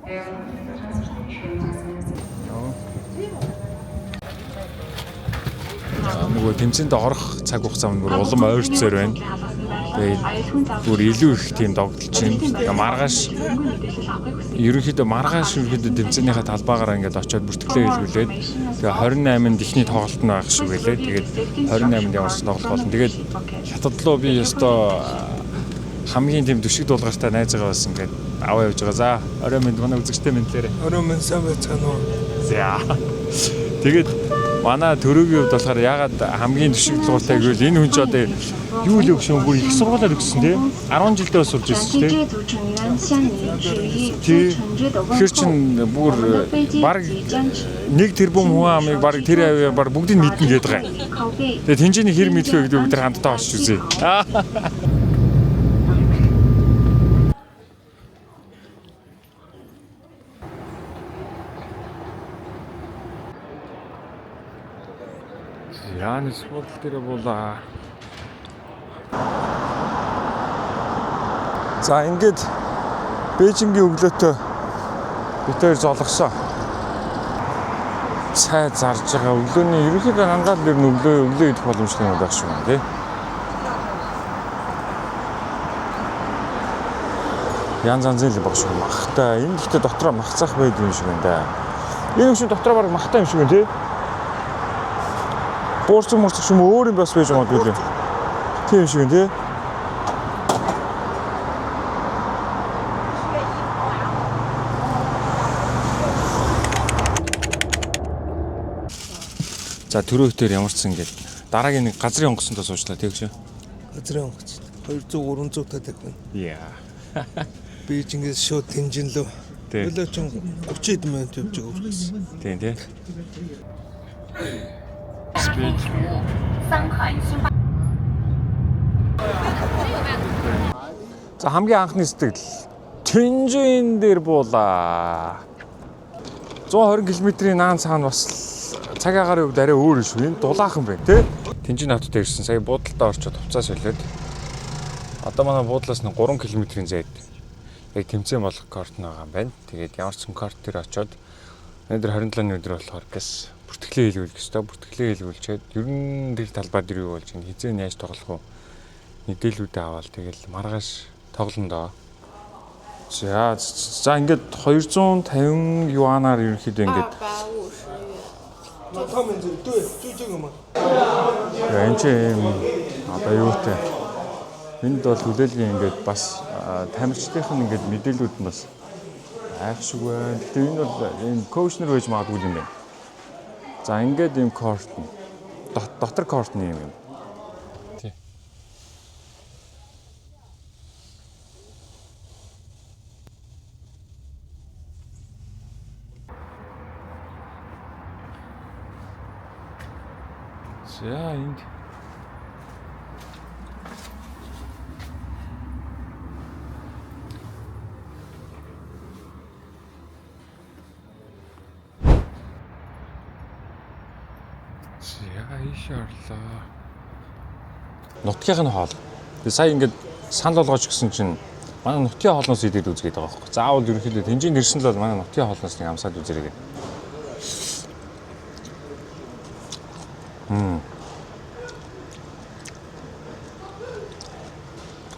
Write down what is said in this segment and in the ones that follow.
Нөгөө тэмцээнд орох цаг хугацаа нь бүр улам ойрцоор байна. Тэгээд бүр илүү их тийм догдолж байна. Тэгээ маргааш ерөнхийдөө маргааш ерөнхийдөө тэмцээнийхээ талбайгаараа ингээд очиод бүртгэлээ хийлгүүлээд тэгээ 28-нд эхний тоглолт нь байх шиг байлээ. Тэгээд 28-нд ямар ч тоглолт болно. Тэгээд хятад руу би ёстой хамгийн тийм дүшиг дуулгартай найзгаа бас ингээд аваа явж байгаа. За орой минь манай үзэгчтэй мэдлээрэй. Орой минь сайн байцгаана уу? За. Тэгээд манай төрөгийн хувьд болохоор ягаад хамгийн дүшиг дуулгартай гэвэл энэ хүн ч одоо юу л өгшөн бүр их сургуулиар өгсөн тий. 10 жилдээ бас сурж ирсэн тий. Тий. Тэгэхээр чин бүр баг 1 тэрбум хүн амыг баг тэр авиа баг бүгдийг мэднэ гэдэг байгаа. Тэгээ тэнцээний хэр мэдэх вэ гэдэг бүгд хамтдаа очиж үзье. Яаны суудал дээр буулаа. За ингээд Бээжингийн өглөөтөө бид хоёр золгосон. Цай зарж байгаа өглөөний ерөнхийдөө хангаал ер нь өглөө идэх боломжтой юм байх шиг байна тий. Янз янзын л баг шиг махтай. Энэ гэхдээ дотроо мах цах байдаг юм шиг байна да. Энэ хөшин дотроо баг махтай юм шиг байна тий. Буурцаг мурцаг юм өөр юм бас байж магадгүй лээ. Тийм шиг байна тий. За төрөө хөтөр ямар ч сан ингээд дараагийн нэг газрын онгоцонд суучлаа тий хөшөө. Газрын онгоц 200 300 тадаг байна. Яа. Бээжингээс шууд Тэнжин лөө. Тий. Өглөө чин 30 хэдэн минут явж байгаа үргэлж. Тийм тий. Speed. За хамгийн анхны сэтгэл Тэнжин дээр буулаа. 120 км-ийн наан цаана бас цаг агаарын хувьд арай өөр шүү. Энэ дулаахан байна тий. Тэнжин хотод ирсэн. Сая буудалдаа орчод хувцас солиод. Одоо манай буудлаас нэг 3 км-ийн зайд яг тэмцээн болох карт нь байгаа юм байна. Тэгээд ямар ч сан карт дээр очиод өнөөдөр 27-ны өдөр болохоор гэс бүртгэлээ хийлгүүлэх ёстой. Бүртгэлээ хийлгүүлчихэд ер нь тэр талбай дээр юу болж байна? Хизээ нь яаж тоглох вэ? Мэдээлүүдээ аваад тэгэл маргааш тоглоно доо. За за ингээд 250 юанаар ерөнхийдөө ингээд 250元。 他们这对就这个嘛。 Энэ чи юм одоо юутай. Энд бол хүлээлгийн ингээд бас тамирчдынх нь ингээд мэдээлүүд нь бас айх шиг байна. Гэтэ энэ бол энэ коучнер байж магадгүй юм байна. За ингээд юм корт нь дотор корт нь юм юм. Тий. За энд За ийш орлоо. Нутгийн нь хоол. Би сая ингээд санал болгооч гэсэн чинь манай нутгийн хоолноос идээд үзгээд байгаа байхгүй. Заавал ерөнхийдөө тэнжин ирсэн л бол манай нутгийн хоолноос нэг амсаад үзэрэй гэх.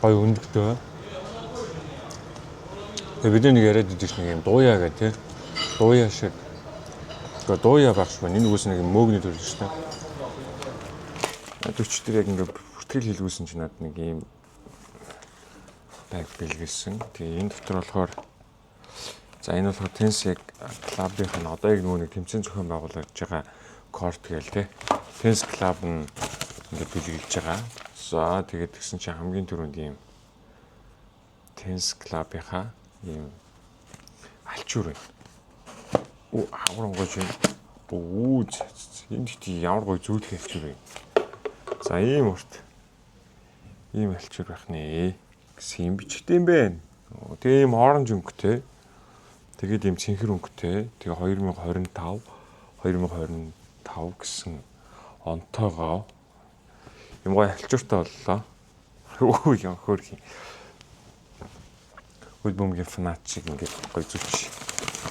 Гоё өндөгтэй. Тэгээ бид нэг яриад идэв нэг юм дууяа гэх тий. Дууяа шиг. Тэгээ дууяа байх шиг байна. Энэ үгээс нэг юм мөөгний төрөл шүү дээ. 40 дээр яг ингээ бүртгэл хийлгүүлсэн чинь над нэг юм баг бэлгэлсэн. Тэгээ энэ дотор болохоор за энэ болохоор тенс яг клубынх нь одоо яг нөгөө нэг тэмцээн зохион байгуулж байгаа корт гээл те. Тенс клуб нь ингээ бэлгэлж байгаа. За тэгээд тэгсэн чинь хамгийн түрүүнд ийм тенс клубынхаа ийм алчуур байна. Оо хавар онгойж байна. Өө энэ ихтэй ямар гоё зөөлөх алчуур вэ? За ийм урт ийм алчуур байх нэ гэсэн юм бичгтэй юм байна. Тэгээ ийм оранж өнгөтэй. Тэгээд ийм цэнхэр өнгөтэй. Тэгээ 2025 2025 гэсэн онтойгоо юм гоё алчууртай боллоо. Өө яа хөөрхий. Хөл бөмбөгийн фанат шиг ингээд гоё зүч.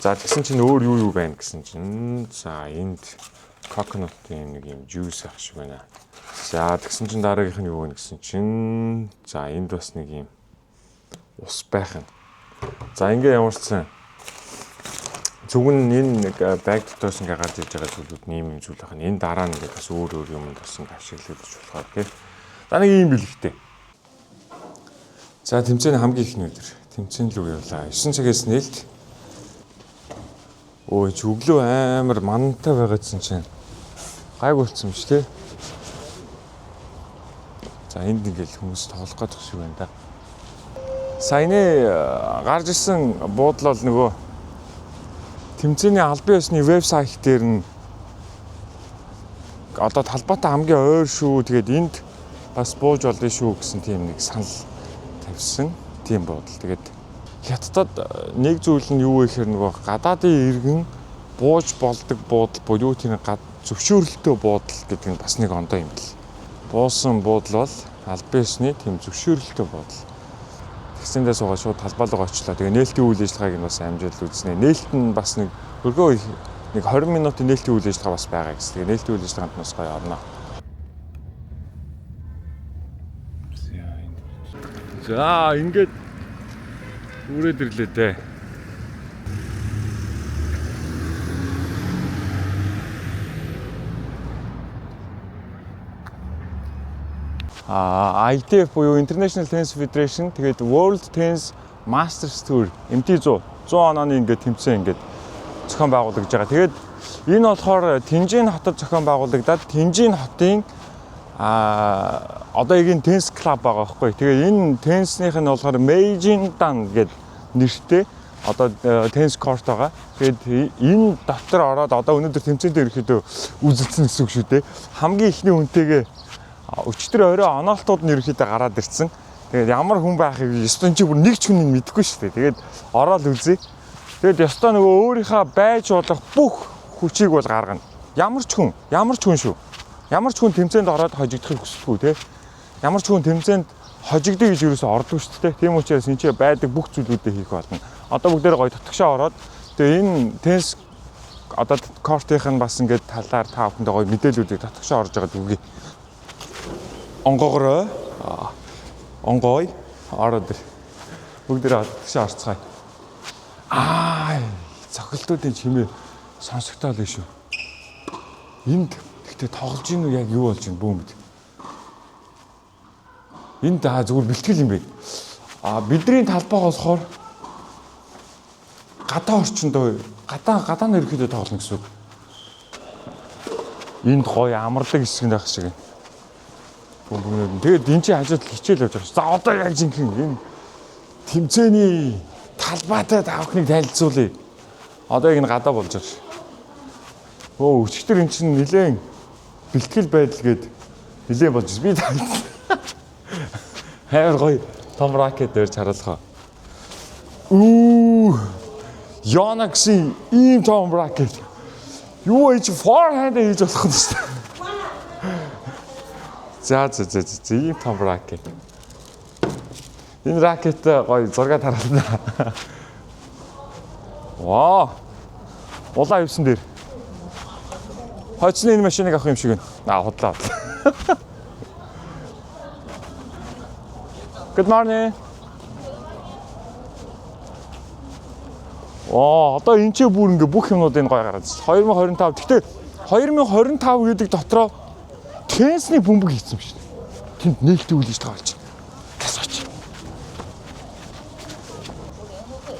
За, тэгсэн чинь өөр юу юу байна гэсэн чинь, за, энд coconut-ийн нэг юм juice ах шиг байна. За, тэгсэн чинь дараагийнх нь юу вэ гэсэн чинь, за, энд бас нэг юм ус байх нь. За, ингээ ямарчсан зөвхөн энэ нэг bag дотоос ингээ гарч иж байгаа зүйлүүд нь ийм юм зүйл байна. Энэ дараа нь ингээ бас өөр өөр юмд бас ингээ ашиглаж болохоор тий. За, нэг ийм бэлэгтэй. За, тэмцээний хамгийн ихний өдөр. Тэмцээн лүү явлаа. 9 цагаас нээлт. Өө, чи өглөө амар манантай байгаадсан чинь гайг болцсон юм чи тий. За, энд ингээл хүмүүс тоглох гэдэг шиг байна да. Саяны гарч ирсэн буудлал бол нөгөө тэмцээний албан ёсны вебсайт дээр нь одоо талбайтай хамгийн ойр шүү. Тэгээд энд бас бууж болно шүү гэсэн тийм нэг санал тавьсан тийм буудал. Тэгээд хятадд нэг зүйл нь юу вэ гэхээр нөгөө гадаадын иргэн бууж болдог буудал буюу тийм зөвшөөрөлтөө буудал гэдэг нь бас нэг ондоо юм бэл. Буусан буудал бол албан ёсны тийм зөвшөөрөлтөө буудал. Тэгсэндээ суугаад шууд талбай руу очлоо. Тэгээ нээлтийн үйл ажиллагааг нь бас амжаад үзнэ. Нээлт нь бас нэг өргөө нэг 20 минутын нээлтийн үйл ажиллагаа бас байгаа гэсэн. Тэгээ нээлтийн үйл ажиллагаанд нас гоё орно. За, ингээд үрээд ирлээ дээ. ITF буюу International Tennis Federation, тэгээд World Tennis Masters Tour MT100 100 онооны ингээд тэмцээн ингээд зохион байгуулагдж байгаа. Тэгээд энэ болохоор Тинжин хотод зохион байгуулагдаад Тинжин хотын одоо яг энэ теннис клуб байгаа байхгүй. Тэгээд энэ тенниснийх нь болохоор Meijin Dan гэдэг нэртэй одоо теннис корт байгаа. Тэгээд энэ дотор ороод одоо өнөөдөр тэмцээн дээр ирэхэд үзэлцэн гэсэн үг шүү дээ. Хамгийн ихний хүнтэйгээ өчтөр орой оноолтууд нь ерөнхийдөө гараад ирсэн. Тэгээд ямар хүн байхыг ёстой чи бүр нэг ч хүн мэдэхгүй шүү дээ. Тэгээд ороод үзье. Тэгээд ёстой нөгөө өөрийнхөө байж болох бүх хүчийг бол гаргана. Ямар ч хүн, ямар ч хүн шүү. Ямар ч хүн тэмцээнд ороод хожигдохыг хүсдэггүй те. Ямар ч хүн тэмцээнд хожигдъё гэж юусоо ордгүй шүү дээ. Тийм учраас энэ ч байдаг бүх зүйлүүдээ хийх болно. Одоо бүгдээрээ гоё татгшаа ороод тэгээ энэ теннис одоо кортынх нь бас ингээд талаар та бүхэндээ гоё мэдээллүүдийг татгшаа орж байгаа дүгий. Онгоогорой. Онгой ороод ир. Бүгдээрээ татгшаа орцгаая. Аа, цохилтуудын чимээ сонсогдоод л шүү. Энд гэхдээ тоглож ийн үү, яг юу болж ийн бүүмэд. Энд зүгээр бэлтгэл юм бэ. А бидний талбай болохоор гадаа орчиндөө гадаа нь ерөөхдөө тоглоно гэсэн үг. Энд гоё амардаг хэсэг байх шиг байна. Бөмбөгнүүд. Тэгээд энэ чинь хажууд хичээл явж байгаа шүү. За, одоо яг жинхэнэ энэ тэмцээний талбайтай та бүхнийг танилцуулъя. Одоо яг энэ гадаа болж байгаа шүү. Өө, өчигдөр эн чинь нилээн бэлтгэл байдал гээд нилээн болж би танилцсан. Хайр гоё том ракет дээр харуулах. Үу. Yonex-ийн ийм том ракет. Юу вэ чи, forehand хийж болох юм шүү дээ. За за за за, ийм том ракет. Энэ ракет гоё зураг харуулна. Ваа. Улаан евсэн дээр. Хойцны энэ машиныг авах юм шиг байна. Аа, худлаа. Good morning. Оо, одоо энэ ч бүр ингээ бүх юмнууд энэ гоё гараад ирсэн. 2025. Гэхдээ 2025 гэдэг дотроо теннисний бөмбөг хийсэн юм шиг. Тэнд нээлттэй үйл ажиллагаа болж байна. Тасаач. 联合会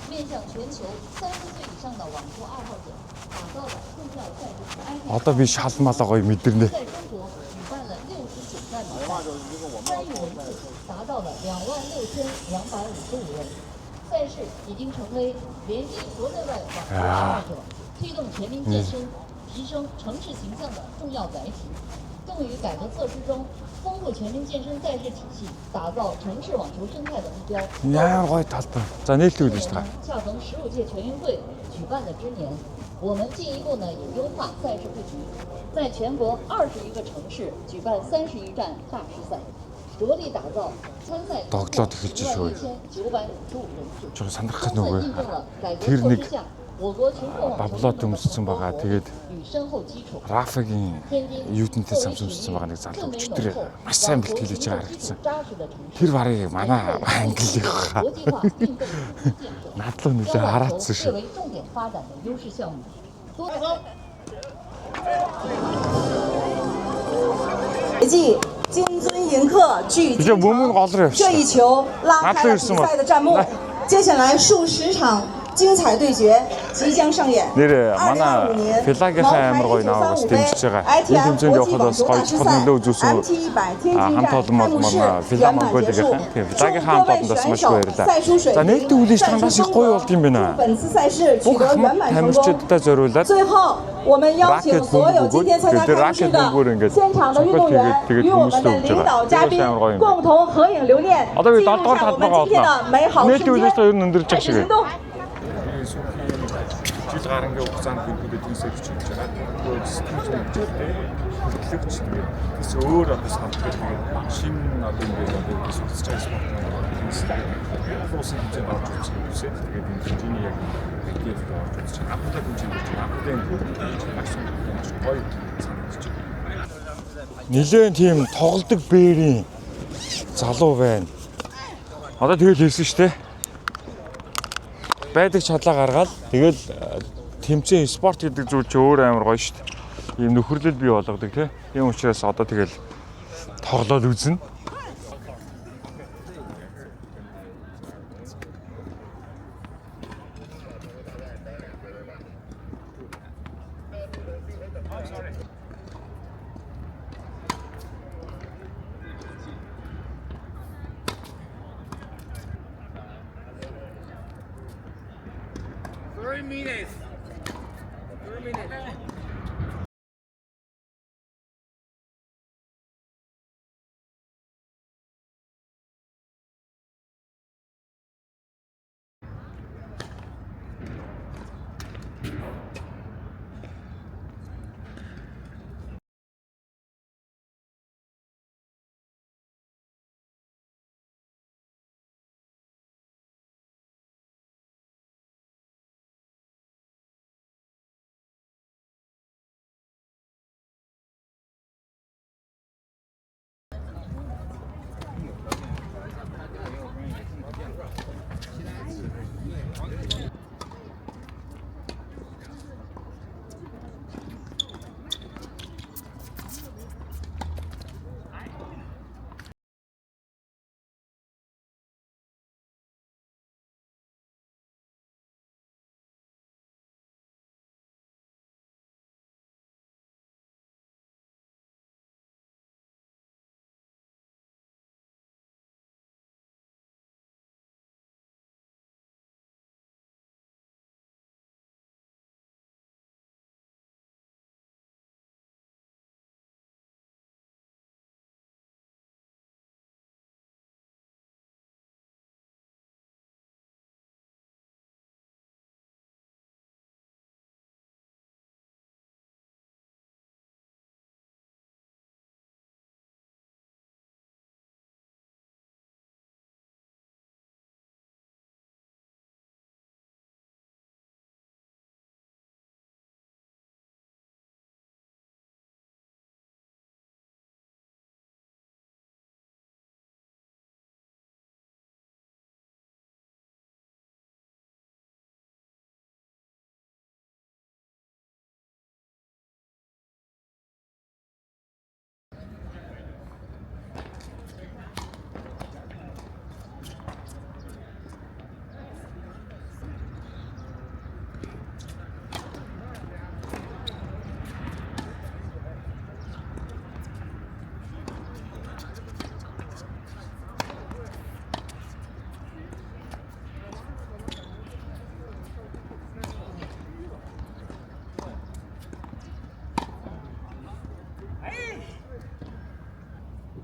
面向全球30岁以上的网球爱好者打造的重要赛事。 Одоо би шал малаа гоё мэдэрнэ. 在中国举办了69站比赛，参与人次达到了26255人。赛事已经成为连接国内外网球爱好者、推动全民健身、提升城市形象的重要载体，更与改革措施中丰富全民健身赛事体系、打造城市网球生态的目标。 Ямар гоё талбай. За, нээлттэй үйл ажиллагаа. 恰逢15届全运会举办的之年，我们进一步呢也优化赛事布局，在全国20余个城市举办31站大师赛，着力打造参赛 Тоглоод эхэлж шүү. 1955人次。 Жоо сандрах 充 нөгөө 分印证了改革 тэр 措 нэг 施下 Баблоо төмссөн байгаа. Тэгээд Рафагийн юутэнтэй самсамссан байгаа нэг залуу өчтөр маш сайн бэлтгэлж байгаа харагдсан. Тэр барыг манай англи хаа. Надлуу нэлээ хараацсан шүү. 金尊迎客聚 Тэгээ бөмбөг гол руу 这一 явчихсан. 球拉开了比赛的战幕。接下来数十场精彩对决即将上演。 Нэр манай Филагийнхаа амар гоё наваг бас дэмжиж байгаа. Энэ тэмцээнд явхад бас гоё чухал нөлөө үзүүлсэн хамт олон бол манай Фила Монголийнхаа. Тэгээ Филагийнхаа хамт олонд бас маш их баярлалаа. За нээлттэй хүлээж танаас их гоё болд юм байна. 本次赛事取 Бүх 得圆满成功。 тамирчидтай зориулаад 最后，我们邀请 ракет 所有 бөмбөг 今天参 өгөөд 加 тэгээ 开幕式 ракет бөмбөгөөр 的 ингээд 现场的运动 цохилт 员 хийгээд тэгээд 与我 хүмүүст 们的 өгч 领 байгаа. 导嘉 Тэр 宾 бас амар гоё юм. 共同合影留念， Одоо би 记 7 录 дугаар 下我 талбайгаа 们今天 олно. 的美好 Нээлттэй 瞬 хүлээж 间。 ер нь өндөрж 开 ах 始 шиг. 行动。 Сүүлийн жил гарангийн хугацаанд гүнтүүдэд тэнсээ бичиж байгаа. Тэгвэл сэтгэж хэмжээтэй хөтлөгч тэгээд тэс өөр одоо самтгал тэгээд шинэ одоо ингээд одоо сурталч байгаа спорт тэнсээ олон улсын хэмжээнд орж үзэх хүсээд тэгээд энэ хэмжээний яг ITF-д орж үзэж байгаа. Анх удаа хэмжээнд орж байгаа. Анх удаа энэ хэмжээнд маш сонирхолтой маш гоё санагдаж байна. Нилээн тийм тоглодог бээрийн залуу байна. Одоо тэгэл хэлсэн шүү дээ. Байдаг чадлаа гаргаал тэгэл тэмцээн спорт гэдэг зүйл чи өөр амар гоё шүү дээ. Ийм нөхөрлөл бий болгодог тий. Тийм учраас одоо тэгэл тоглоод үзнэ.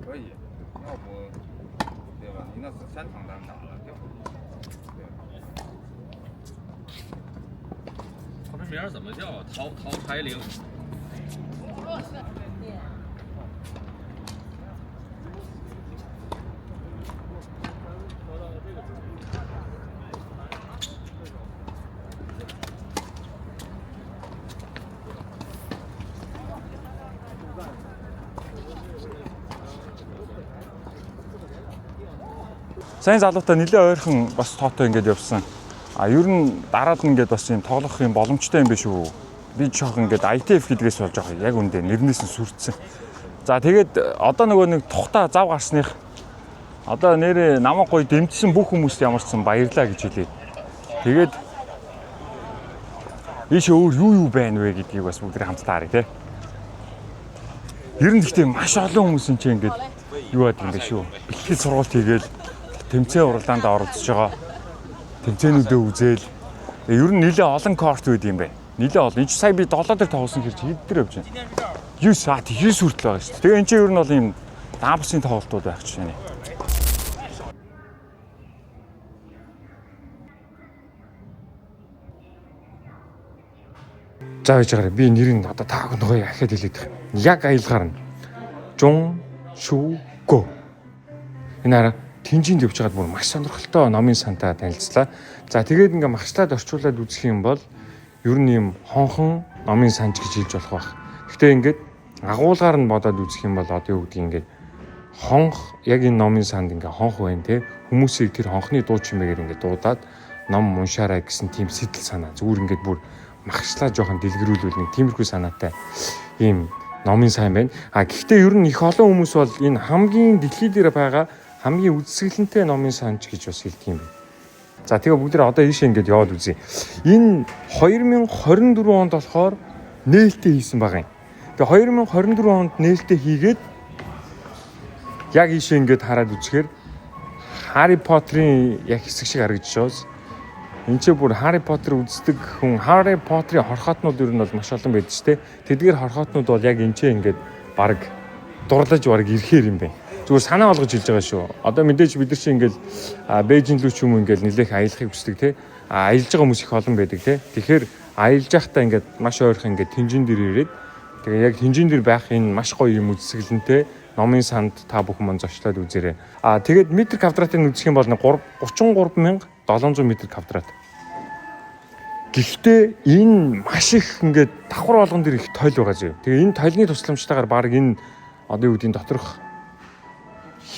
可以，要不，对吧？你那三场单打了，对吧？ 他这名儿怎么叫？陶陶柴玲。Сайн залуутай нэлээ ойрхон бас тоотой ингээд явсан. А ер нь дараад нь ингээд бас юм тоглох юм боломжтой юм биш үү? Би жоох ингээд ITF гэдгээс бол жоох яг үндэ нэрнээс нь сүрдсэн. За тэгээд одоо нөгөө нэг тухта зав гарсных одоо нэрээ намайг гоё дэмжсэн бүх хүмүүст ямар ч сан баярлаа гэж хэлье. Тэгээд ийш өөр юу юу байна вэ гэдгийг бас бүгд хамтдаа харъя те. Ер нь гэхдээ маш олон хүмүүс энэ чинь ингээд юу яадаг юм бэ шүү. Бэлтгэл сургалт хийгээл тэмцээн уралдаанд оролцож байгаа. Тэмцээнүүдээ үзээл. Ер нь нэлээ олон корт үйд юм байна. Нэлээ олон. Энд чи сая би долоо дээр тоглосон хэрэг хэд дээр явж байна. 9 саат 9 хүртэл байгаа шүү дээ. Тэгээ энэ чинь ер нь бол ийм даблсын тоглолтууд байх чинь байна. За байж байгаарай. Би нэрийг одоо та бүхэнд гоё ахиад хэлээд байгаа. Яг аялгаар нь Жун Шу Го. Энэ хараа Тэнжинд явж байгаад бүр маш сонирхолтой номын сантай танилцлаа. За тэгээд ингээ магшлаад орчуулад үзэх юм бол ер нь юм хонхон номын санч гэж хэлж болох байх. Гэхдээ ингээд агуулгаар нь бодоод үзэх юм бол одоо юу гэдгийг ингээд хонх яг энэ номын санд ингээ хонх байна те хүмүүсийг тэр хонхны дуу чимээгээр ингээ дуудаад ном уншаарай гэсэн тийм сэтэл санаа зүгээр ингээд бүр магшлаа жоохон дэлгэрүүлвэл нэг тиймэрхүү санаатай ийм номын сайн байна. А гэхдээ ер нь их олон хүмүүс бол энэ хамгийн дэлхий дээр байгаа хамгийн үзэсгэлэнтэй номын санч гэж бас хэлдэг юм байна. За тэгээ бүгд одоо ийшээ ингээд яваад үзье. Энэ 2024 онд болохоор нээлттэй хийсэн байгаа юм. Тэгээ 2024 онд нээлттэй хийгээд яг ийшээ ингээд хараад үзэхээр Harry Potter-ын яг хэсэг шиг харагдаж байна. Энд чи бүр Harry Potter үздэг хүн Harry Potter-ын хорхоотнууд ер нь бол маш олон байдаг ч тэ. Тэдгээр хорхоотнууд бол яг энэ ч ингээд баг дурлаж баг ирэхээр юм байна. Зүгээр санаа болгож хэлж байгаа шүү. Одоо мэдээж бид нар чи ингээд Бээжин лүү ч юм уу ингээд нэлээх аялахыг хүсдэг те. А аялж байгаа хүмүүс их олон байдаг те. Тэгэхээр аялж байхдаа ингээд маш ойрхон ингээд Тэнжин дээр ирээд тэгээ яг Тэнжин дээр байх энэ маш гоё юм үзэсгэлэнтэй номын санд та бүхэн мөн зочлоод үзээрэй. А тэгээд метр квадратыг үзэх юм бол 33,700 метр квадрат. Гэхдээ энэ маш их ингээд давхар болгон дээр их тойл байгаа зөө. Тэгээ энэ тойлны тусламжтайгаар баг энэ одоо юу гэдгийг доторх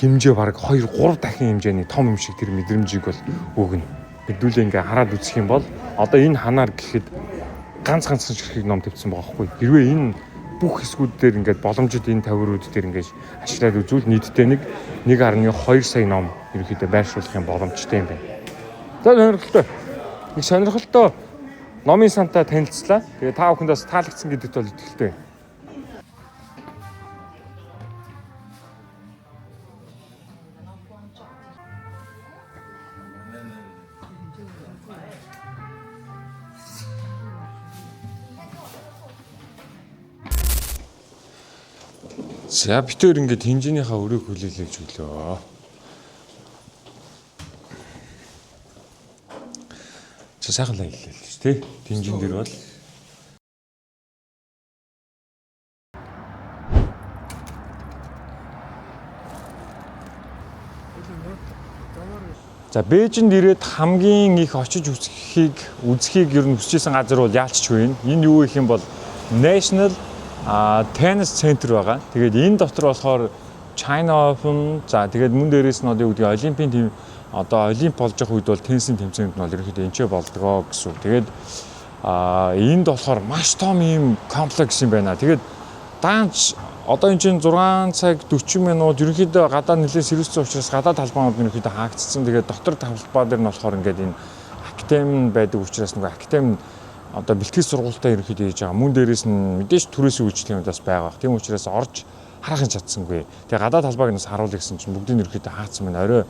хэмжээ баг 2 3 дахин хэмжээний том юм шиг тэр мэдрэмжийг бол өгнө. Хэдүүлээ ингээ хараад үзэх юм бол одоо энэ ханаар гэхэд ганц ганцхан ширхэг ном тавьсан байгаа хгүй. Хэрвээ энэ бүх хэсгүүд дээр ингээд боломжит энэ тавиурууд дээр ингээд ашиглаад үзвэл нийтдээ нэг 1.2 сая ном ерөнхийдөө байршуулах юм боломжтой юм байна. За сонирхолтой. Нэг сонирхолтой номын сантай танилцлаа. Тэгээ та бүхэнд бас таалагдсан гэдэгт бол итгэлтэй байна. За бид хоёр ингээд хинжээнийхээ өрөөг хүлээлгэж өглөө. За сайхан л аяллаа л шүү дээ. Тэнжин дээр бол За Бээжинд ирээд хамгийн их очиж үзэхийг ер нь хүсэж исэн газар бол яалч ч вэ. Энэ юу гэх юм бол National Tennis Center байгаа. Тэгээд энэ дотор болохоор China Open, за тэгээд мөн дээрээс нь одоо юу гэдгийг Олимпийн тим одоо Олимп болж байгаа үед бол теннисийн тэмцээнд нь бол ерөнхийдөө энэ ч болдгоо гэсэн үг. Тэгээд энд болохоор маш том ийм комплекс юм байна. Тэгээд даанч одоо энэ чинь 6 цаг 40 минут ерөнхийдөө гадаа нэлээд сэрүүссэн учраас гадаа талбайнууд нь ерөнхийдөө хаагдцсан. Тэгээд дотор талбай дээр нь болохоор ингээд энэ академи байдаг учраас нөгөө академи одоо бэлтгэл сургуультай ерөнхийдөө хийж байгаа. Мөн дээрээс нь мэдээж түрээсийн үйлчлэлийн бас байгаа. Тийм учраас орж харахын чадсангүй. Тэгээ гадаа талбайг нь бас харуулъя гэсэн чинь бүгдийг ерөнхийдөө хаацсан байна. Орой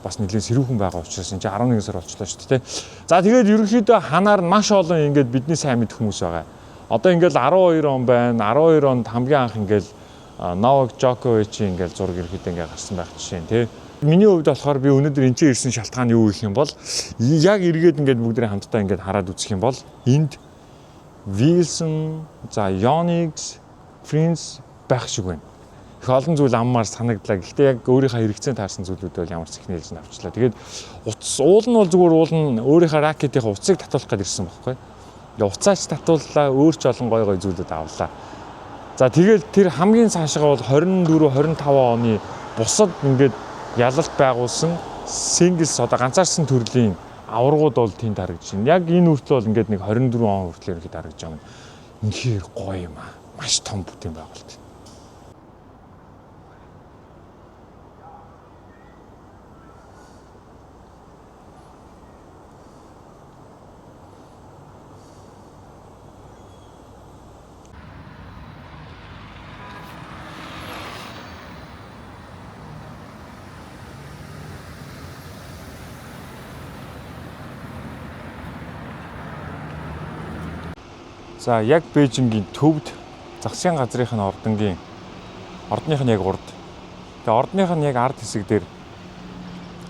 бас нэлээд сэрүүхэн байгаа учраас энэ чинь 11 сар болчлоо шүү дээ. За тэгээд ерөнхийдөө ханаар нь маш олон ингээд бидний сайн мэдэх хүмүүс байгаа. Одоо ингээд 12 он байна. 12 онд хамгийн анх ингээд Новак Жоковичийн ингээд зураг ерөнхийдөө ингээд гарсан байх жишээ нь тий. Миний хувьд болохоор би өнөөдөр энэ чинь ирсэн шалтгаан юу гэх юм бол яг эргээд ингээд бүгдээ хамтдаа ингээд хараад үзэх юм бол энд Wilson, за Yonex, Prince байх шиг байна. Их олон зүйл аммаар санагдлаа. Гэхдээ яг өөрийнхөө хэрэгцээнд таарсан зүйлүүд бол ямар ч их нээлж авчлаа. Тэгээд утас уул нь бол зүгээр уул нь өөрийнхөө ракетийнхаа утсыг татуулах гээд ирсэн байхгүй. Тэгээ уцаач татууллаа, өөр ч олон гой гой зүйлүүд авлаа. За тэгээд тэр хамгийн цаашгаа бол 24 25 оны бусад ингээд ялалт байгуулсан Singles одоо ганцаарсан төрлийн аваргууд бол тэнд харагдаж байна. Яг энэ хүртэл бол ингээд нэг 24 он хүртэл ерөнхийдөө харагдаж байгаа юм. Үнэхээр гоё юм аа. Маш том бүтээн байгуулалт. За яг Бээжингийн төвд засгийн газрын нь ордонгийн ордных нь яг урд. Тэгээ ордных нь яг ард хэсэг дээр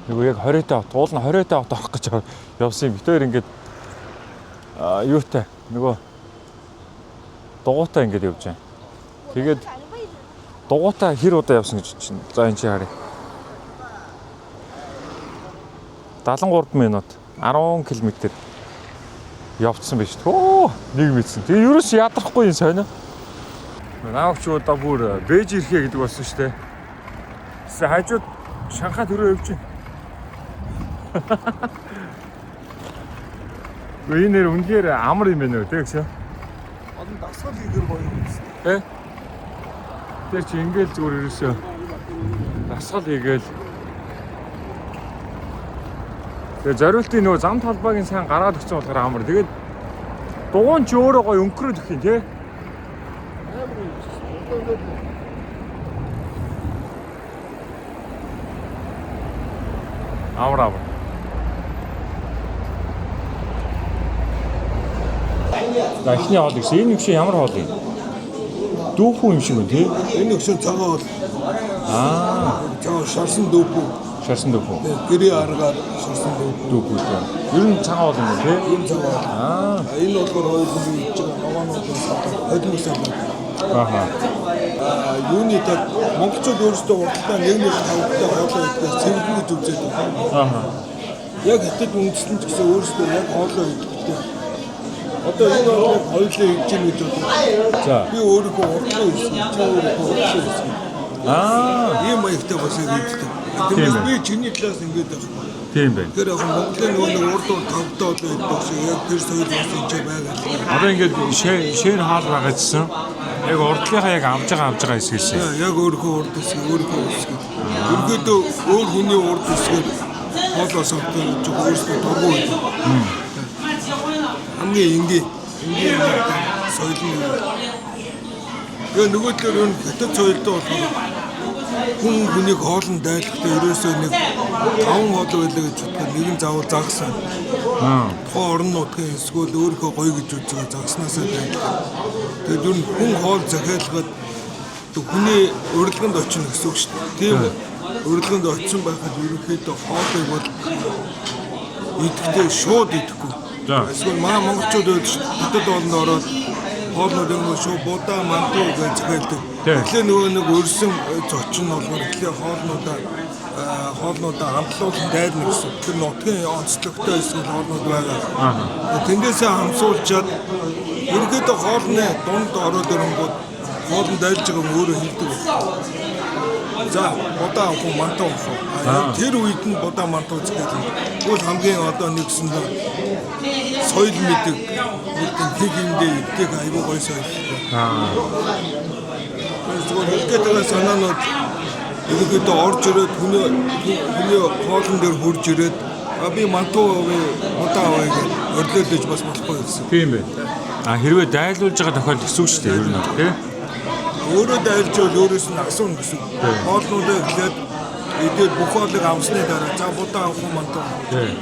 нөгөө яг 20 та хот, уул нь 20 та хот орох гэж явсан юм. Бид хоёр ингээд юутай нөгөө дугуйтай ингээд явж байна. Тэгээд дугуйтай хэр удаа явсан гэж чинь. За энэ чи харъя. 73 минут 10 км явцсан байж. Өө нэг мэдсэн. Тэгээ ерөөс ядрахгүй юм сонио. Наавч удаа бүр Бээж ирэхэ гэдэг болсон шүү дээ. Тэсээ хажууд Шанхай төрөө явж байна. Гүй энэ нэр үнэхээр амар юм байна уу те гэсэн. Олон дасгал хийгэр гоё юм байна. Тэ? Тэр чи ингээл зүгээр ерөөсөө дасгал хийгээл. Тэгээ зориултын нөгөө зам талбайг нь сайн гаргаад өгсөн болохоор амар. Тэгээд дугуун ч өөрөө гоё өнгөрөөд өгөх юм те. Амар амар. За эхний хоол гэсэн. Энэ юм ямар хоол юм? Дүүхүү юм шиг байна тий. Энэ өгсөн цагаан бол цагаан шарсан дүүпүү. Шарсан дүүхүү. Гэрээ аргаар шарсан дүүпүү. Дүүхүү тий. Ер нь цагаан хоол юм байна тий. Энэ цагаан бол. Энэ болохоор хоёулын хийж байгаа ногоонууд холимог салаа. Ааха. Юуны тал монголчууд өөрсдөө уралдаан нэг нэг тавтай хоолоо идэх цэвэрлэн гэж үзээд байна. Ааха. Яг хятад үндэстэн ч гэсэн өөрсдөө яг хоолоо идэхтэй. Одоо энэ хоолыг хоёулаа хийж гин гэж бодлоо. За. Би өөрийнхөө уртлаа ирсэн. Чи өөрийнхөө уртлаа ирсэн. Ийм маягтай бас яг иддэг. Тийм Тэгмээс ээ. би чиний талаас ингэж байхгүй. Тийм байна. Тэгэхээр яг Монголын нөгөө нэг урд урд тавтай хоолоо идэх шиг яг тэр соёл бас энэ ч байгаа. Одоо ингээд шээр хаал байгаажсэн. Яг урдлынхаа яг авж байгаа хэсгээс. Яг өөрийнхөө урд хэсэг, өөрийнхөө хэсэг. Ерөнхийдөө өөр хүний урд хэсгээр хоолоо сонгох жоо өөрсдөө дургу байдаг. Хамгийн энгийн энгийн соёл нь. Тэгээ нөгөө талаар ер нь хятад соёлтой болохоор хүн хүнийг хоолнд дайлахдаа ерөөсөө нэг таван хоол байлаа гэж бодоход нэг нь заавал загсан. Тухайн орон нутгийн эсвэл өөрийнхөө гоё гэж үзэж байгаа загснаасаа дайлах. Тэгээд ер нь хүн хоол захиалгаад хүний урилганд очино гэсэн үг шүү дээ. Тийм урилганд очисон байхад ерөнхийдөө хоолыг бол идэхдээ шууд идэхгүй. За. Эсвэл маа монголчууд байдаг шүү дээ. Хятад хоолнд ороод хоолнууд юм уу шууд будаа манту гэж захиалдаг. Тийм. Тэгэхээр нөгөө нэг өрсөн зочин нь болохоор эхлээ хоолнуудаа амтлуулан дайрна гэсэн. Тэр нутгийн онцлогтой эсвэл хоолнууд байгаа. Тэндээсээ хамсуулчаад ерөнхийдөө хоолны дунд ороод ирэнгүүт хоолнд дайлж байгаа хүн өөрөө хэлдэг. За будаа авах уу, манту авах уу? Яг тэр үед нь будаа манту захиална. Тэгвэл хамгийн одоо нэгсэн соёл мэдэг нэг тийм хиг хиндээ идэх айгүй гоё соёл. Зүгээр хэлэх гээд байгаа санаанууд ерөнхийдөө орж ирээд хүний хоолн дээр хурж ирээд би манту авъя, будаа авъя гэж орилоолж бас болохгүй гэсэн. Тийм байна. А хэрвээ дайлуулж байгаа тохиолдол гэсэн үг шүү дээ ер нь бол тий. Өөрөө дайлж бол өөрөөс нь асууна гэсэн. Хоолнуудаа эхлээд идээд бүх хоолыг авсны дараа за будаа авах уу манту. Тийм.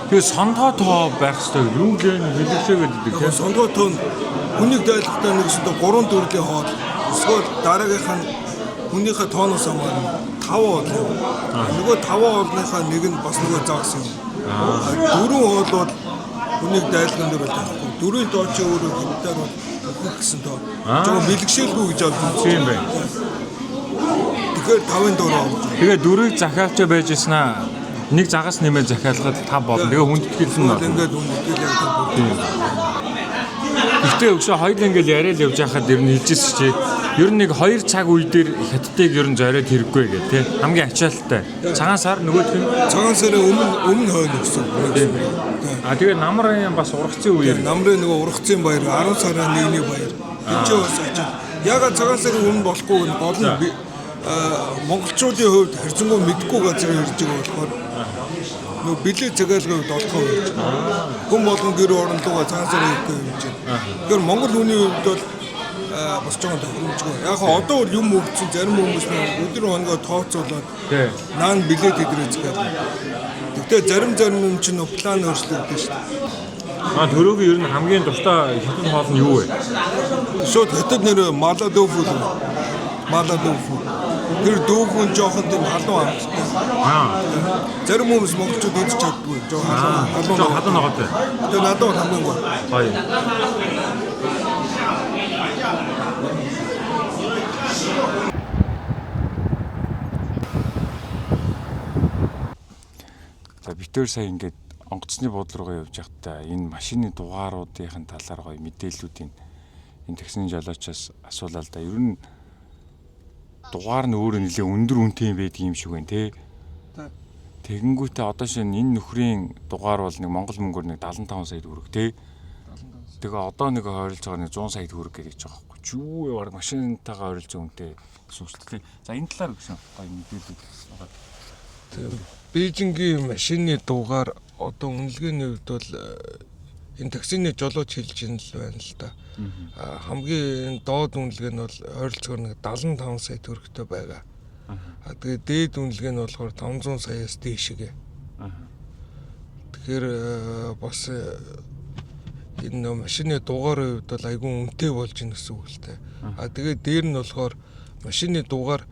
Тэгээ сондгоо тоо байх хэрэгтэй. Юу гэлээ хэлэвшээ гэдэг Яг тий. сондгоо тоо нь хүнийг дайлахдаа нэгсэндээ гурван төрлийн хоол. Эсвэл дараагийнх нь хүнийхээ тооноос хамаарна 5 хоол юм. Нөгөө 5 хоолныхаа нэг нь бас нөгөө загас юм. Дөрвөн хоол бол хүнийг дайлган дээр бол таахгүй. Дөрвийн тоо чи өөрөө хятадаар бол үхэх гэсэн тоо. Жоо бэлгшээлгүй гэж авч үзсэн. Тийм байна. Тэгэхээр 5-ын дөрөв авч. Тэгээ дөрвийг захиалчаа байж ирсэн аа. Нэг загас нэмээ захиалгаад 5 болно. Тэгээ хүндэтгэл нь Тэгвэл ингээд хүндэтгэл яг тав. Гэтэ өглөө хоёул ингээл яриад явж байхад ер нь хэлжсэн чи. Ер нь нэг 2 цаг үе дээр хятадыг ер нь зориод хэрэггүй гэх тий. Хамгийн ачаалттай. Цагаан сар нөгөөх нь Цагаан сарын өмнө хойно гэсэн үг. Тийм. А тэгээ намрын бас ургацын үеэр Намрын нөгөө ургацын баяр 10 сарын 1-ний баяр. Энд чинь бас ачаал. Ягаад цагаан сарын өмнө болохгүй нь гол нь монголчуудын хувьд харьцангуй мэдгүй газар ирж байгаа болохоор нөгөө билет цагаалгын хувьд олохгүй байж. Хүн болгон гэр орон руугаа цагаан сарын үегүй юм чинь. Тэгэхээр монгол хүний хувьд бол бас жоохон тохиромжгүй. Яг хаа одоо бол юм өгсөн зарим хүмүүс нь өдөр хоногоо тооцоолоод наан билет идрээ захиална. Тэгтээ зарим зарим юм чинь нөгөө план өөрчлөгдөж шүү дээ. А төрөөгийн ер нь хамгийн дуртай хятад хоол нь юу вэ? Шууд хятад нэр мала дөөфү л. Мала дөөфү. Тэр дөөфү нь жоохон тийм халуун амттай. Аа. Зарим хүмүүс монголчууд идэж чаддгүй. Жоохон халуун Жоо халуун ногоотой. Тэгээ надад бол хамгийн гоё. Гоё. За битээр сая ингээд онгоцны буудлын руугаа явж байхдаа энэ машины дугааруудын талаар гоё мэдээллүүдийн энэ таксины жолоочоос асуулаа л да. Ер нь дугаар нь өөрөө нэлээ өндөр үнэтэй юм байдаг юм шиг байна те. Тэгэнгүүтээ одоо шинэ энэ нөхрийн дугаар бол нэг Монгол мөнгөөр нэг 75 сая төгрөг те. Тэгээ одоо нэг ойролцоогоор нэг 100 сая төгрөг гэж байгаа байхгүй. Юу вэ баг машинтайгаа ойролцоо үнэтэй гэсэн үг шүү дээ. За энэ талаар гэсэн гоё мэдээлэл байгаа. Бээжингийн машины дугаар одоо үнэлгээний хувьд бол энэ таксины жолооч хэлж ин л байна л да. Хамгийн доод үнэлгээ нь бол ойролцоогоор нэг 75 сая төгрөгтэй байгаа. А тэгээ дээд үнэлгээ нь болохоор 500 саяас дээшгээ. Тэгэхээр бас энэ нөө машины дугаарын хувьд бол айгүй үнэтэй болж ийн гэсэн үг л дээ. А тэгээ дээр нь болохоор машины дугаар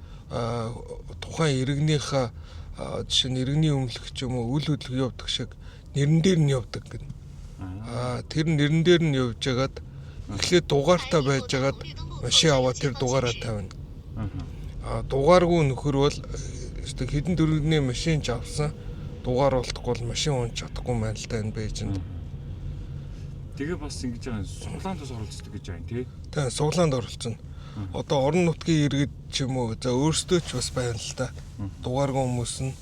тухайн иргэнийхээ жишээ нь иргэний өмнөлөх ч юм уу үл хөдлөх явдаг шиг нэрэн дээр нь явдаг гэнэ. А тэр нэрэн дээр нь явж хагаад эхлээд дугаартай байж хагаад машин аваад тэр дугаараа тавина. А дугааргүй нөхөр бол өстой хэдэн төгрөгийн машин ч авсан дугаар болтгүй бол машин унж чадахгүй юм байна л да энэ Бээжинд. Тэгээ бас ингэж байгаа суглаанд бас оролцдог гэж байгаа юм тий. Тэ суглаанд оролцоно. Одоо орон нутгийн иргэд ч юм уу за өөрсдөө ч бас байна л да. Дугааргүй хүмүүс нь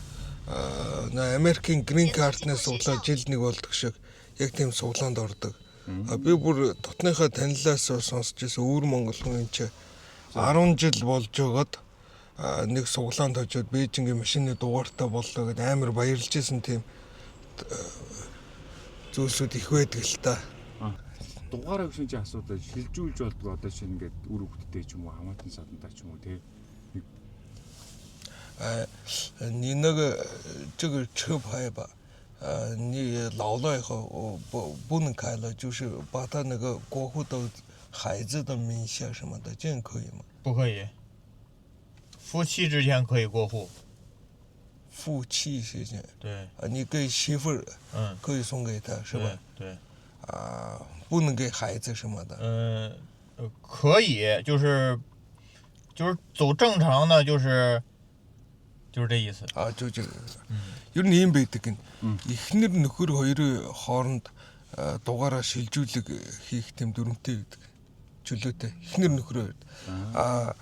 Америкийн green card-наас суглаа жил нэг болдог шиг яг тийм суглаанд ордог. А би бүр дотныхоо танилаас сонсч ирсэн өвөр монгол хүн энэ чи 10 жил болж байгаад нэг суглаанд очиод Бээжингийн машины дугаартай боллоо гэд амар баярлж исэн тийм зүйлсүүд их байдаг л та. Дугаараа гэсэн чи асуудал шилжүүлж болдгоо одоо шинэ ингээд үр хөвгттэй ч юм уу хамаатан садантай ч юм уу тий. 你那个这个车牌吧，你老了以后我不能开了，就是把他那个过户到孩子的名下什么的，这样可以吗？不可以，夫妻之间可以过户。夫妻之间对，啊，你给媳妇儿可以送给他是吧？对。啊，不能给孩子什么的。可以，就是走正常的，就是这意思。 А就就ер нь ийм байдаг гин. Эхнэр нөхөр хоёрын хооронд дугаараа шилжүүлэг хийх тийм дүрмтэй байдаг. Чөлөөтэй. Эхнэр нөхөр хоёр. А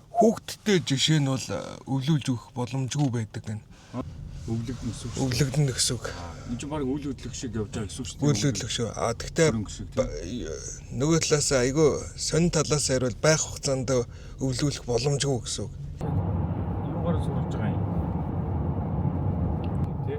хүүхэдтэй жишээ нь бол өвлүүлж өгөх боломжгүй байдаг гин. Өвлөгдөн гэсэн үг. Өвлөгдөн гэсэн үг. Энэ чинь баг үйл хөдлөх шиг явж байгаа гэсэн үг шүү дээ. Үйл хөдлөх шүү. А тэгтээ нөгөө талаас айгүй сонин талаас хариул байх хугацаанд өвлүүлэх боломжгүй гэсэн үг. Юугаар сурж байгаа юм? Тэ?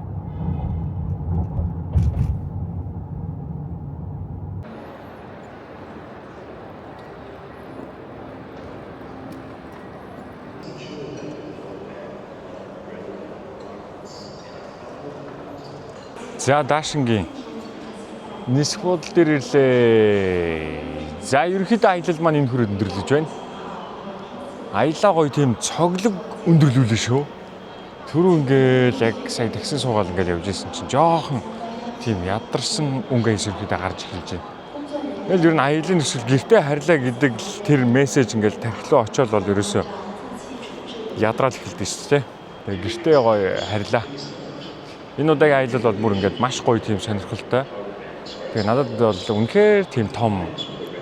За Даашингийн нисэх буудал дээр ирлээ. За ерөнхийдөө аялал маань энэ хүрээд өндөрлөж байна. Аялаа гоё тийм цоглог өндөрлүүлээ шүү. Түрүү ингээл яг сая такси суугаал ингээл явж исэн чинь жоохон тийм ядарсан өнгө аяс ерөнхийдөө гарч эхэлж байна. Ингээл ер нь аялын төсөл гэртээ харьлаа гэдэг л тэр мессеж ингээл тархилуу очиод бол ерөөсөө ядраал эхэлдэг шүү дээ. Тэгээ гэртээ гоё харьлаа. Энэ удаагийн аялал бол бүр ингээд маш гоё тийм сонирхолтой. Тэгээ надад бол үнэхээр тийм том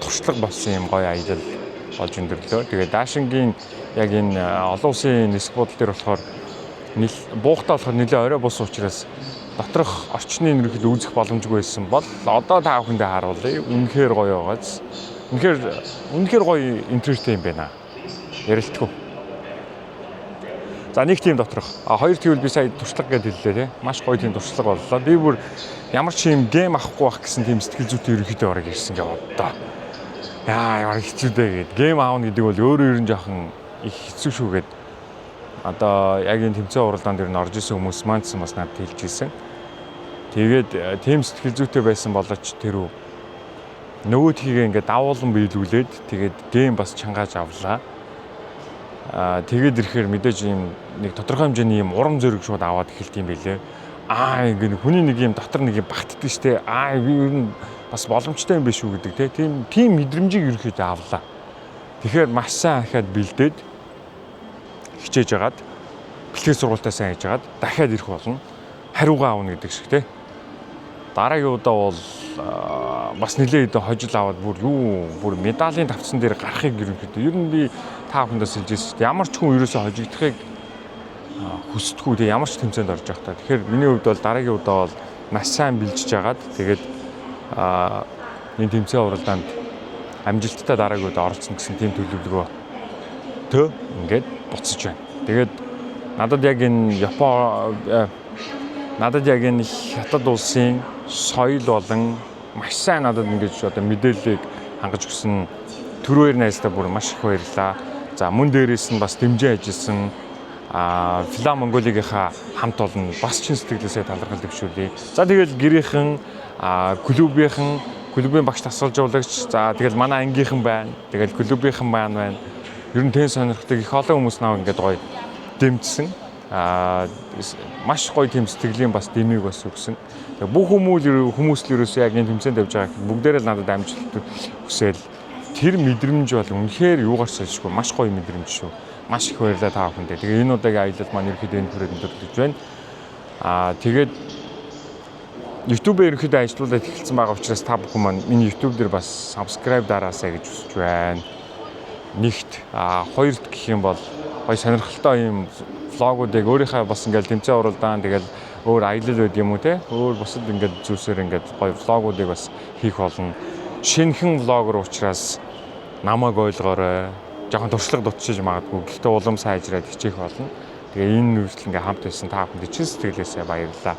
туршлага болсон юм гоё аялал болж өндөрлөө. Тэгээ Даашингийн яг энэ олон улсын нисэх буудал дээр болохоор буухтаа болохоор нэлээ орой бус учраас доторх орчны ерөнхийдөө үзэх боломжгүй байсан бол одоо та бүхэндээ харуулъя. Үнэхээр гоё байгааз. Үнэхээр үнэхээр гоё интерьертэй юм байна. Ярилтгүй. За, нэг тийм доторх. А хоёр тэгвэл би сая туршлага гэдээ хэллээ, тий. Маш гоё тийм туршлага боллоо. Би бүр ямар ч юм гэм авахгүй байх гэсэн тийм сэтгэл зүйтэй ерөнхийдөө орог ирсэн гэж бодлоо. Яа, ямар хэцүү дээ гэд. Гэм аавна гэдэг бол өөрөө ер нь жоохон их хэцүү шүү гэд. Одоо яг энэ тэмцээн уралдаанд ер нь орж исэн хүмүүс маань ч бас надад хэлж ирсэн. Тэгээд тийм сэтгэл зүйтэй байсан болооч тэр үү нөгөөдхийгээ ингээд давуулан биелүүлээд, тэгээд гэм бас чангааж авлаа. Аа, тэгээд ирэхээр мэдээж ийм нэг тодорхой хэмжээний ийм урам зориг шууд аваад эхэлт юм билээ. Аа, ингээд хүний нэг ийм дотор нэг юм багтдаг штэ. Аа, би ер нь бас боломжтой юм биш үү гэдэг, те. Тийм тийм мэдрэмжийг ерөнхийдөө авлаа. Тэгэхээр маш сайн ахаад бэлдээд хичээж агаад, бэлтгэл сургуультаа сайн хийж агаад дахиад ирэх болно. Хариугаа авна гэдэг шиг, те. Дараагийн удаа бол бас нэлээд хэдэн хожил аваад, бүр юу, бүр медалийн тавцан дээр гарахыг ерөнхийдөө ер нь би та бүхэндээ хэлж байсан шүү дээ. Ямар ч хүн ерөөсөө хожигдохыг хүсдэггүй, тэгээ ямар ч тэмцээнд орж явах та. Тэгэхээр миний хувьд бол дараагийн удаа бол маш сайн бэлжиж агаад, тэгээд энэ тэмцээн уралдаанд амжилттай дараагийн удаа оролцсон гэсэн тийм төлөвлөгөө төө ингээд буцаж байна. Тэгээд надад яг энэ Япон надад яг энэ Хятад улсын соёл болон маш сайн надад ингэж одоо мэдээллийг хангаж өгсөн түрүүээр найздаа бүр маш их баярлалаа. За, мөн дээрээс нь бас дэмжин ажилласан Фила Монголигийнхаа хамт олон бас чин сэтгэлээсээ талархал дэвшүүлье. За, тэгэл гэрийнхэн, клубийнхэн, клубын багш, дасгалжуулагч, за, тэгэл манай ангийнхан байна. Тэгэл клубийнхан байна байна. Ер нь тэн сонирхдаг их олон хүмүүс наваа ингээд гоё дэмжсэн. Маш гоё тийм сэтгэлийн бас дэмийг бас өгсөн. Тэгээ бүх хүмүүс л ерөөсөө яг энэ тэмцээнд явж байгаа бүгдээрээ л надад амжилт хүсээл, тэр мэдрэмж бол үнэхээр юугаар сольшгүй маш гоё мэдрэмж шүү. Маш их баярлалаа та бүхэндээ. Тэгээ энэ удаагийн аялал маань ерөөхдөө энэ хүрээд өндөрлөж байна. Тэгээд YouTube-ээр ерөөхдөө ажиллуулад эхэлсэн байгаа учраас та бүхэн маань миний YouTube дээр бас subscribe дараасай гэж хүсэж байна. Нэгт, хоёрт гэх юм бол гоё сонирхолтой юм vlog уудыг өөрийнхөө бас ингээл тэмцээн уралдаан, тэгэл өөр аялал байд юм уу, те, өөр бусад ингээд зүйлсээр ингээд гоё vlog уудыг бас хийх болно. Шинэхэн vlogger учраас намайг ойлгоорой. Жохон туршлага дутшиж магадгүй. Гэхдээ улам сайжраад хичээх болно. Тэгээ энэ үйлдэл ингээ хамт байсан та бүхэнд чин сэтгэлээсээ баярлалаа.